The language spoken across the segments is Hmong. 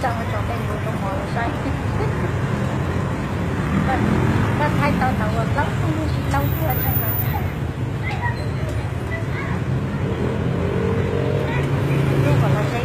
Tso tso peb mus rau mov los saib. Koj thaij tau ntawd uas plaub tug tsis tau tuaj thaij mas. Kom los ze.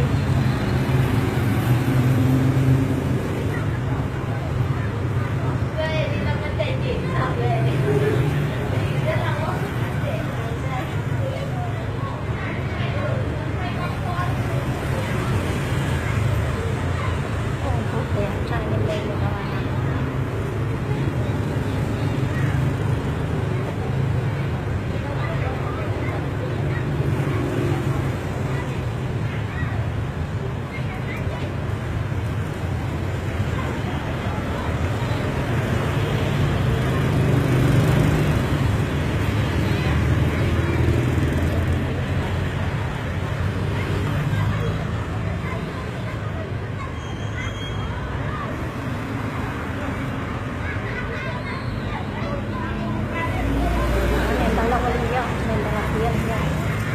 Niam ntawd los ua li thiab, niam ntawd los thiab thiab.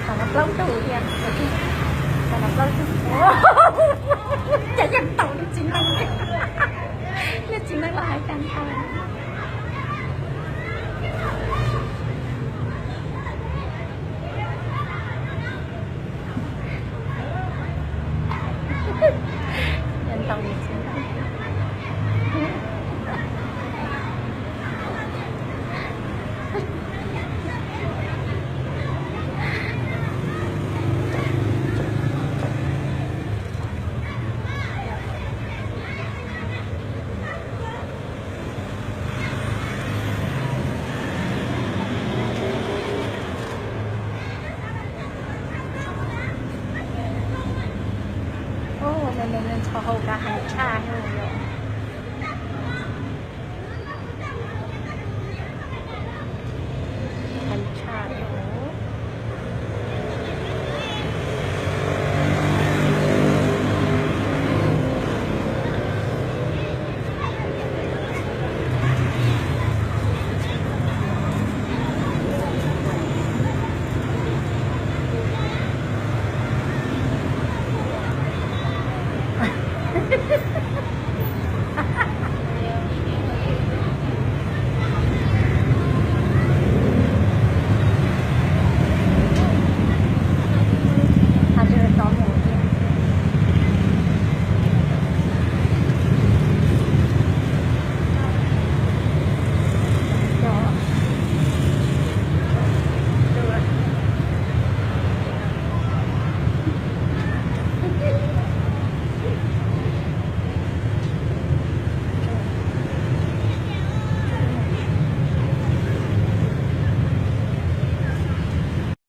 Tam no plaub tug thiab. Tam no plaub tug. Cas yeej tau li txiv neej li. Li txiv neej los hais tag tau. Yeej tau li txiv neej. Ub, me me ntxhua hau kav heev tshaj li yom.